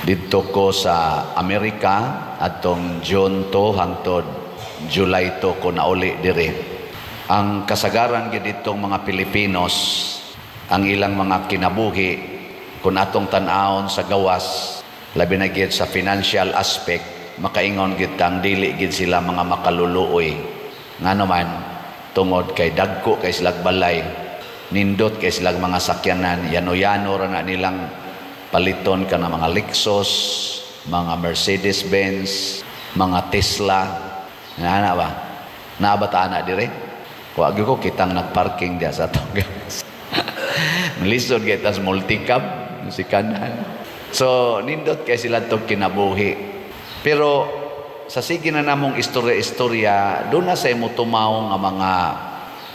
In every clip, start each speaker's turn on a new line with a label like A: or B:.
A: Didto ko sa Amerika atong June 2 hangtod July 2 ko nauli diri. Ang kasagaran gyud ditong mga Pilipinos, ang ilang mga kinabuhi kung atong tan-awon sa gawas, labi na gyud sa financial aspect, makaingon gyud tang dili gyud sila mga makaluluoy. Ngano man, tungod kay dagko kay silag balay, nindot kay silag mga sakyanan, yano-yano ra na nilang paliton ka na mga Lexus, mga Mercedes-Benz, mga Tesla. Ana ba? Naa ba ta ana dire? Wa gyud ko kitang nagparking diya sa atong gawas. Lisod kay tas multicab si kanan. So nindot kay sila tog kinabuhi. Pero sa sige na namong istorya-istorya, doon na say motumaw nga mga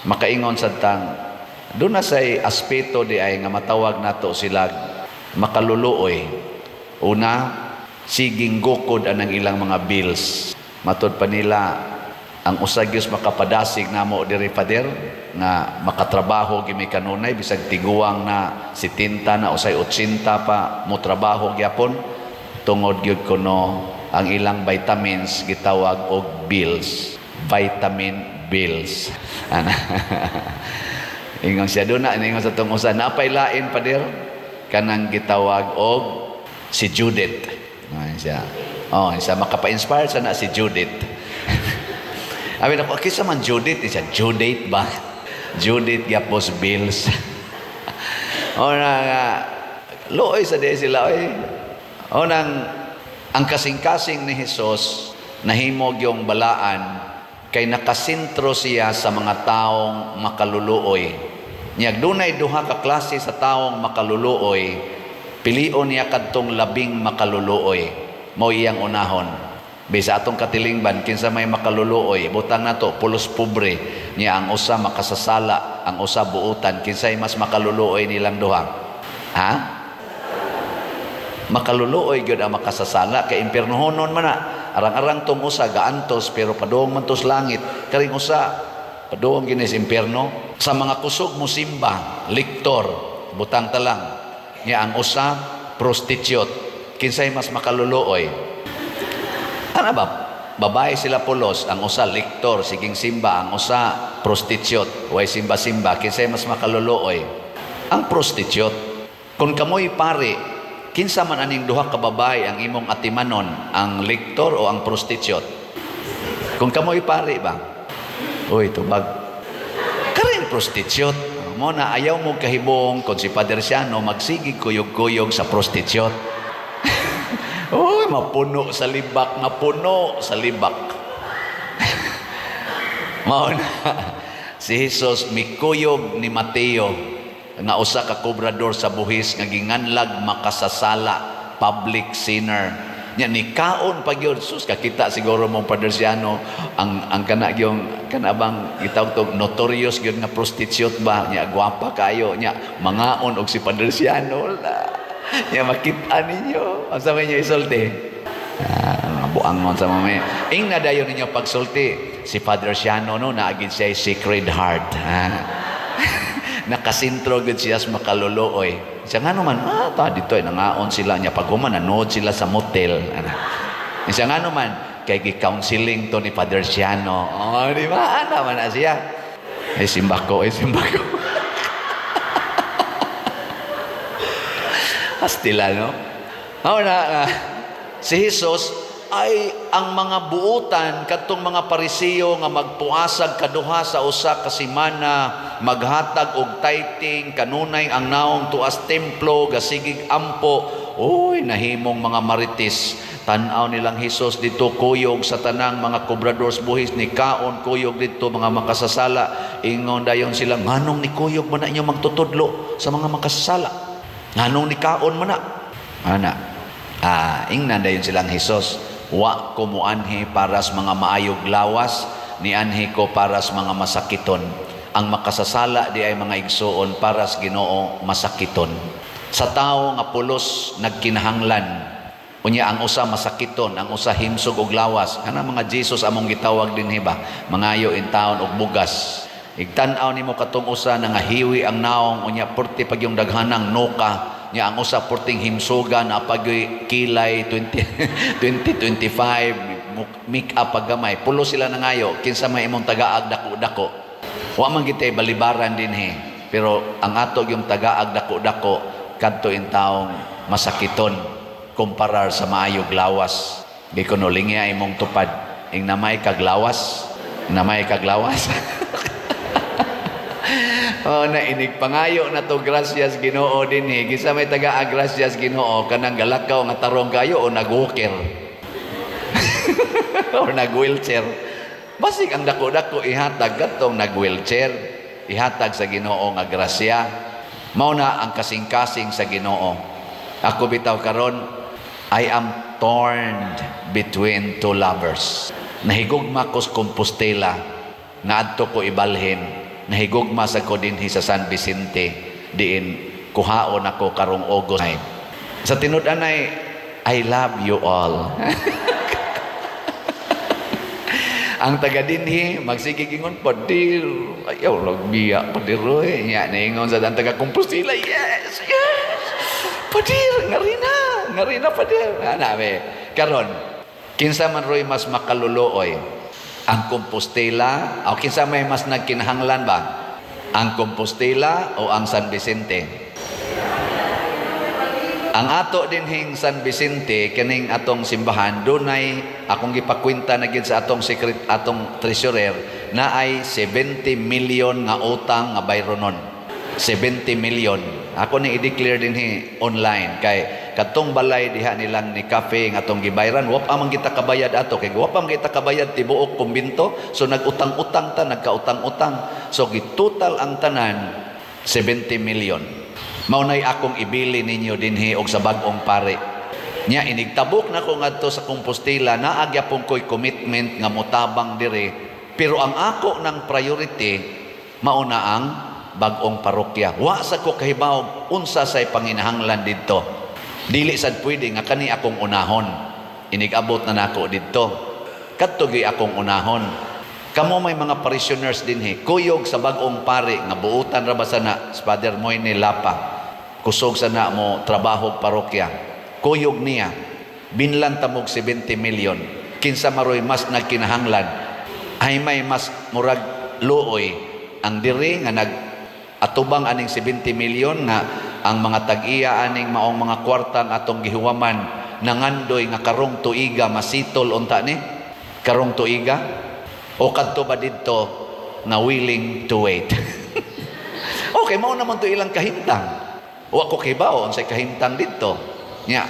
A: makaingon sa tang doon na say aspeto di ay nga matawag nato sila makaluluoy. Una, siging gukod anang ilang mga bills. Matod pa nila ang usa gyud makapadasig namo diri, Father, nga makatrabaho gimi kanunay bisag tiguang na 70 na usay 80 pa mo trabaho gyapon, tungod gyud kuno ang ilang vitamins gitawag og bills, vitamin bills. Ana. Ingon siya doon na, ingon sa tong usa, napay lain, Father, kanang gitawag og si Judith. Ay, siya. Oh, siya makapa-inspire sa na si Judith. Abi nako, kinsa man Judith? Siya, Judith ba? Judith gyapos bills. O na nga, luoy sa di sila, oy. O nang, ang kasing-kasing ni Jesus, nahimog yung balaan, kay nakasentro siya sa mga taong makaluluoy. Niyag dunay duha ka klase sa taong makaluluoy, pilion niya kadtong labing makaluluoy. Mao iyang unahon. Bisa atong katilingban, kinsa may makaluluoy, butang nato pulos pobre, niya ang usa makasasala, ang usa buutan, kinsay mas makaluluoy nilang duha? Ha? Makaluluoy gyud ang makasasala kay impiernohonon man na. Arang-arang tong usa gaantos pero padung man tos langit, karing usa padung gini sa impierno. Sa mga kusog mo simba, liktor, butang talang. Niya ang usa prostitute, kinsay mas makaluluoy? Ano ba? Babae sila pulos, ang usa liktor, siging simba, ang usa prostitute, way simba-simba, kinsay mas makaluluoy? Ang prostitute. Kung kamoy pare, kinsa man aning duha ka babae ang imong atimanon, ang liktor o ang prostitute? Kung kamoy pare ba? Uy, tubag. Karing prostitute. Mo na ayaw mo kahibong kung si Father Siano magsigig kuyog-kuyog sa prostitute. Uy, mapuno sa libak, mapuno sa libak. Mao na, si Jesus mikuyog ni Mateo nga usa ka kobrador sa buhis nga ginganlag makasasala, public sinner. Nya nikaon pa gyud, sus, kakita siguro mong Father Siano ang kana gyung kana bang gitawag tog notorious gyud nga prostitute ba, nya gwapa kayo, nya mangaon og si Father Siano. Nya makita ninyo unsa may inyo isulti? Ah, buangon sa mga ing na dayon ninyo pagsulti si Father Siano, no, naagid siya Sacred Heart. Ha? Nakasintro gud siya sa makaluluoy. Siya nga naman, ta dito ay nangaon sila niya pag human nanood sila sa motel. Ana. Siya nga naman kay gi-counseling to ni Father Siano. Oh, di ba? Ana man na siya. Ay simba ko, ay simba ko. Hastila, no? Oh, na, si Jesus ay ang mga buutan kadtong mga Parisiyo nga magpuasag kaduha sa usa ka semana, maghatag og tithing kanunay ang naong tuas templo, gasigig ampo. Uy, nahimong mga marites. Tan-aw nilang Hesus dito kuyog sa tanang mga kobradors buhis, ni kaon kuyog dito mga makasasala. Ingon dayon sila, nganong ni kuyog man na inyo magtutudlo sa mga makasasala? Nganong ni kaon man na? Ana. Ingnan dayon silang Hesus, wa ko muanhi para sa mga maayog lawas, nianhi ko para sa mga masakiton. Ang makasasala di ay mga igsuon para sa Ginoo masakiton. Sa tao nga pulos nagkinahanglan, unya ang usa masakiton, ang usa himsog og lawas. Kana mga Jesus among gitawag dinhi ba, mangayo in taon og bugas. Igtan-aw nimo katong usa nga hiwi ang naong, unya porte pag yung daghanang noka. Nya ang usa porting himsuga na pag kilay 20 2025, make up gamay. Pulo sila nangayo, kinsa may imong tagaag dako-dako? Wa man gitay balibaran dinhi, pero ang ato yung tagaag dako-dako kadto in taong masakiton kumparar sa maayog lawas. Di ko nulingya imong tupad. Ing namay kag lawas, namay kag lawas. Oh, na inig pangayo na to gracias Ginoo dinhi. Kinsa may taga gracias Ginoo, kanang galakaw nga tarong kayo o nag-walker or nag-wheelchair? Basig ang dako-dako ihatag katong nag-wheelchair, ihatag sa Ginoo nga grasya. Mao na ang kasing-kasing sa Ginoo. Ako bitaw karon, I am torn between two lovers. Nahigugma ko sa Compostela nga adto ko ibalhin. Nahigugma sa ko dinhi sa San Vicente diin kuhaon ako karong August 9. Sa tinud-anay, I love you all. Ang taga dinhi magsige ingon, "Padir, ayaw lagbiya, padir oy." Nya naingon sa ang taga Compostela, "Yes, yes. Padir, ngarina, ngarina padir." Ana be. Karon, kinsa man roy mas makaluluoy? Ang Compostela o kinsa may mas nagkinahanglan ba? Ang Compostela o ang San Vicente? Ang ato dinhing San Vicente, kining atong simbahan, dunay akong gipakwenta na gid sa atong secret, atong treasurer, na ay 70 million nga utang nga bayronon. 70 million. Ako ni i-declare dinhi online kay kadtong balay diha nilang ni cafe nga atong gibayran, wa pa man kita kabayad ato kay wa pa man kita kabayad tibuok kumbinto, so nag-utang-utang ta, nagkautang-utang, so gitotal ang tanan 70 million. Mao nay akong ibili ninyo dinhi og sa bag-ong pare. Nya inigtabok na ko ngadto sa Compostela, naa gyapon ko'y commitment nga motabang dire, pero ang ako ng priority mao na ang bag-ong parokya. Wa sa ko kahibaw unsa say panginahanglan didto. Dili sad pwede nga kani akong unahon. Inigabot na nako didto. Kadto gyud akong unahon. Kamo may mga parishioners dinhi, kuyog sa bag-ong pare nga buutan ra ba sana si Father Moine Lapa. Kusog sana mo trabaho parokya. Kuyog niya. Binlan tamog 70 million. Kinsa maroy mas nagkinahanglan? Ay may mas murag luoy ang diri nga nag atubang aning 70 million nga ang mga tag-iya aning maong mga kwarta ang atong gihuwaman nangandoy nga karong tuiga masitol unta ni karong tuiga, o kadto ba didto nga willing to wait? Okay, mao naman to ilang kahimtang. Wa ko kibaw unsay kahimtang didto. Nya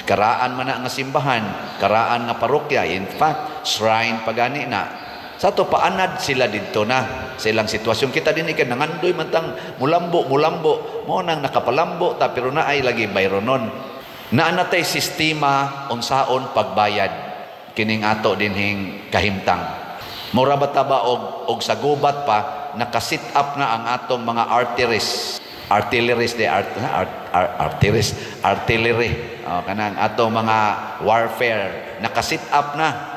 A: karaan man na nga simbahan, karaan nga parokya, in fact shrine pagani na. Sa to paanad sila didto na sa ilang sitwasyon. Kita din kay nangandoy man tang mulambo mulambo, mao nang nakapalambo ta, pero naay lagi bayronon. Naa natay sistema unsaon pagbayad kining ato dinhing kahimtang. Mura ba ta ba og sa gubat pa naka-set up na ang atong mga arteries, artilleries de art, art, art, artilleries, artillery. Oh, kanang atong mga warfare naka-set up na.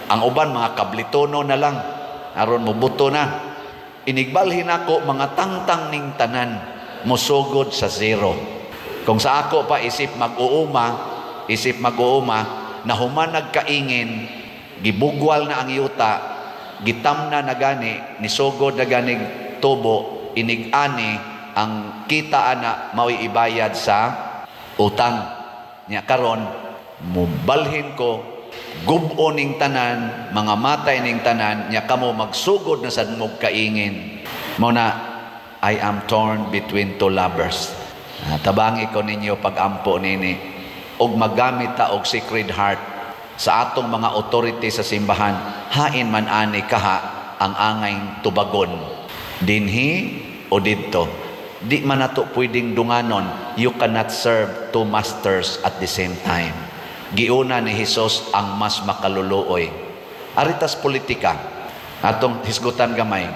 A: Ang uban mga kablitono na lang aron mobuto na. Inigbalhin ako mga tangtang ning tanan mosugod sa zero. Kung sa ako pa isip mag-uuma nahuman nagkaingin, gibugwal na ang yuta, gitamna na gani, nisugod na gani tubo, inig-ani ang kita ana mao'y ibayad sa utang. Nya karon mubalhin ko gubo ning tanan, mga matay ning tanan, nya kamo magsugod na sad mo kaingin. Mao na I am torn between two lovers. Tabangi ko ninyo pag-ampo nini og magamit ta og Sacred Heart sa atong mga authority sa simbahan, hain man ani kaha ang angay tubagon dinhi o didto. Di man nato pwedeng dunganon. You cannot serve two masters at the same time. Giuna ni Hesus ang mas makaluluoy. Aritas politika, atong hisgutan gamay,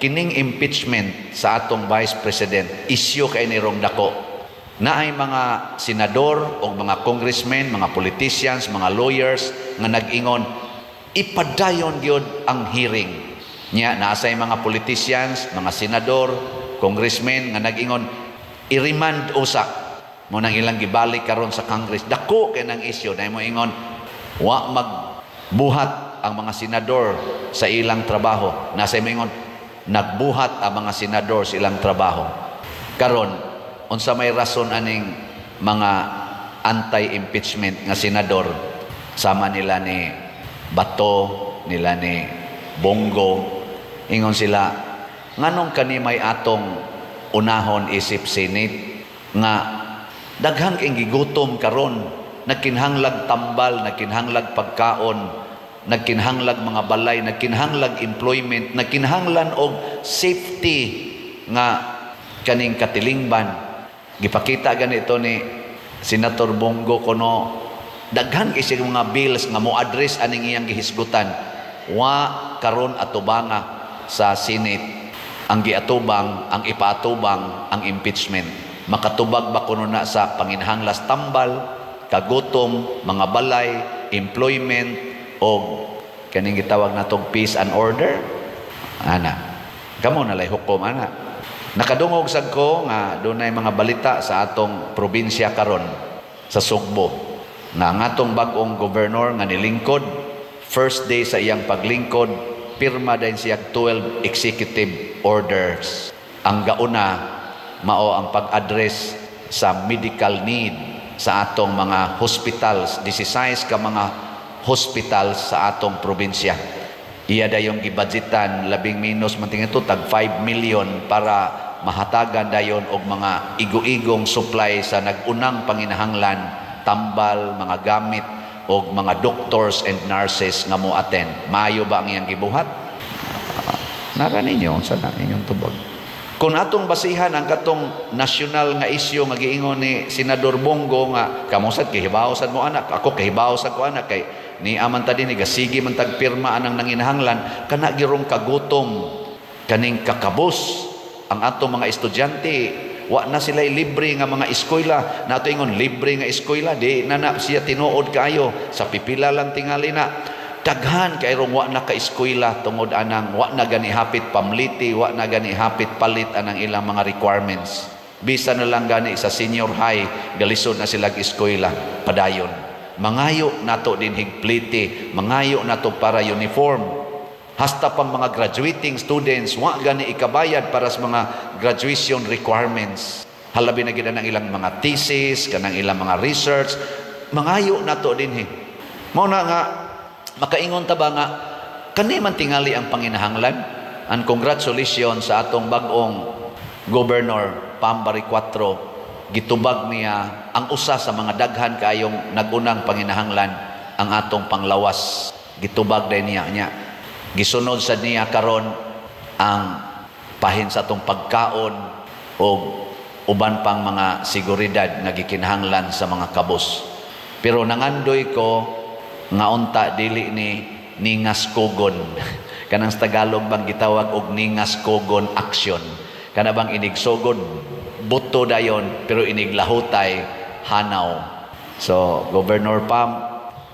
A: kining impeachment sa atong Vice President, issue kay ni rong dako. Naay mga senador o mga congressmen, mga politicians, mga lawyers nga nag-ingon, ipadayon gyud ang hearing. Nya naasay mga politicians, mga senador, congressmen nga nag-ingon, I-remand usa mo nang ilang gibalik karon sa Congress. Dako kay nang issue na mo ingon wa magbuhat ang mga senador sa ilang trabaho. Nasa mo ingon nagbuhat ang mga senador sa ilang trabaho. Karon, unsa may rason aning mga anti-impeachment nga senador, sama nila ni Bato, nila ni Bong Go? Ingon sila, nganong kani may atong unahon isip Senate nga daghang kay gigutom karon, nagkinhanglag tambal, nagkinhanglag pagkaon, nagkinhanglag mga balay, nagkinhanglag employment, nagkinhanglan og safety nga kaning katilingban? Gipakita ganito ni Senator Bong Go kuno daghan kay siya mga bills nga mo address aning iyang gihisgutan. Wa karon atubanga sa Senate. Ang giatubang, ang ipaatubang ang impeachment. Makatubag ba kuno na sa panginhanglas tambal, kagutom, mga balay, employment o kaning gitawag natong peace and order? Ana, kamo na lay hukom ana. Nakadungog sad ko nga dunay mga balita sa atong probinsya karon sa Sugbo nga ang atong bag-ong gobernador nga nilingkod, first day sa iyang paglingkod, pirma din siya 12 executive orders. Ang gauna mao ang pag-address sa medical need sa atong mga hospitals, 16 ka mga hospitals sa atong probinsya. Iya dayong gibudgetan labing minus man ito tag 5 million para mahatagan dayon og mga igo-igong supply sa nag-unang panginahanglan, tambal, mga gamit og mga doctors and nurses nga mo attend. Maayo ba ang iyang gibuhat? Nara ninyo sa na inyong tubag. Kung atong basihan ang katong nasyonal nga isyu nga giingon ni Senador Bong Go nga kamo sad kahibaw sad mo anak, ako kahibaw sad ko anak, kay ni aman ta dinhi gasigi man tag pirma anang nanginahanglan kana girong kagutom, kaning kakabos ang atong mga estudyante. Wa na sila libre nga mga eskwela. Nato ingon libre nga eskwela, di na na siya tinuod kaayo, sa pipila lang tingali na. Daghan kay rong wa na ka eskwela tungod anang wa na gani hapit pamliti, wa na gani hapit palit anang ilang mga requirements. Bisan na lang gani sa senior high, galisod na sila eskwela padayon. Mangayo nato din higpliti, mangayo nato para uniform. Hasta pang mga graduating students, wa gani ikabayad para sa mga graduation requirements. Halabi na gid ang ilang mga thesis, kanang ilang mga research, mangayo nato dinhi. Mao na nga makaingon ta ba nga kani man tingali ang panginahanglan? And congratulations sa atong bag-ong Governor Pam Baricuatro, gitubag niya ang usa sa mga daghan kaayong nagunang panginahanglan, ang atong panglawas. Gitubag din niya niya. Gisunod sa niya karon ang pahin sa atong pagkaon o uban pang mga seguridad nga gikinahanglan sa mga kabos. Pero nangandoy ko nga unta dili ni ningas kugon. Kanang sa Tagalog bang gitawag og ningas kugon action. Kana bang inigsugod buto dayon pero iniglahutay hanaw. So Governor Pam,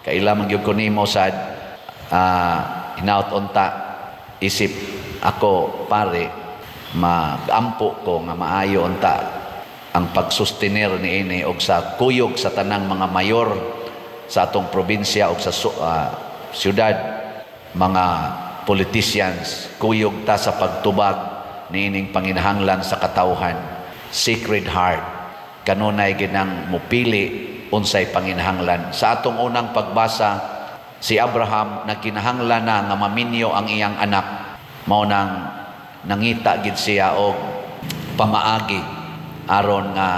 A: kaila man gyud ko nimo sad, hinaut unta isip ako pare, magampo ko nga maayo unta ang pagsustenir niini og sa kuyog sa tanang mga mayor sa atong probinsya og sa syudad, mga politicians, kuyog ta sa pagtubag niining panginahanglan sa katawhan. Sacred Heart kanunay ginang mupili unsay panginahanglan. Sa atong unang pagbasa, si Abraham nagkinahanglan na nga maminyo ang iyang anak. Mao nang nangita gid siya og pamaagi aron nga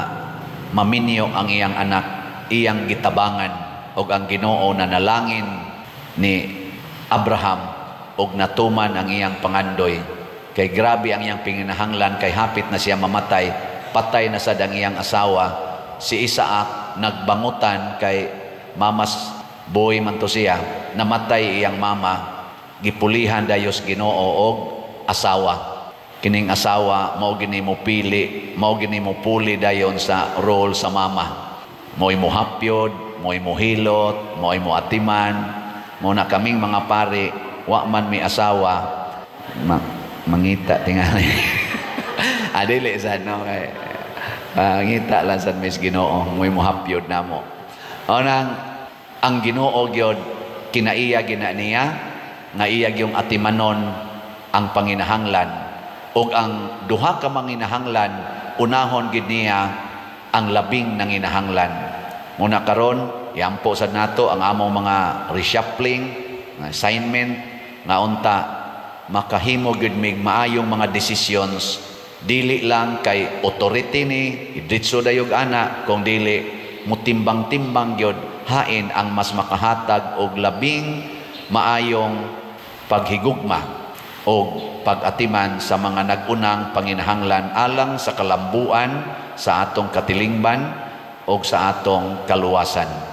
A: maminyo ang iyang anak, iyang gitabangan og ang Ginoo na nalangin ni Abraham og natuman ang iyang pangandoy. Kay grabe ang iyang pinginahanglan, kay hapit na siya mamatay, patay na sad ang iyang asawa. Si Isaac nagbangutan kay mamas boy man to siya, namatay iyang mama, gipulihan dayos Ginoo og asawa. Kining asawa mao gini mo pili, mao gini mo puli dayon sa role sa mama. Mo'y mohapyod, mo'y mohilot, mo'y moatiman. Mo na kaming mga pare, wa man mi asawa, mangita tingali. Adili sad no kay Ngita lang sad mis Ginoo, mo'y mohapyod namo. O nang ang Ginoo gyud, kinaiya gina niya nga iya gyung atimanon ang panginahanglan, ug ang duha ka manginahanglan, unahon gid niya ang labing nanginahanglan. Muna karon, iampo sad nato ang among mga reshuffling, mga assignment, nga unta makahimo gyud mig maayong mga decisions, dili lang kay authority ni idritso dayog ana, kung dili mutimbang-timbang gyud hain ang mas makahatag og labing maayong paghigugma og pag-atiman sa mga nag-unang panginahanglan alang sa kalambuan sa atong katilingban og sa atong kaluwasan.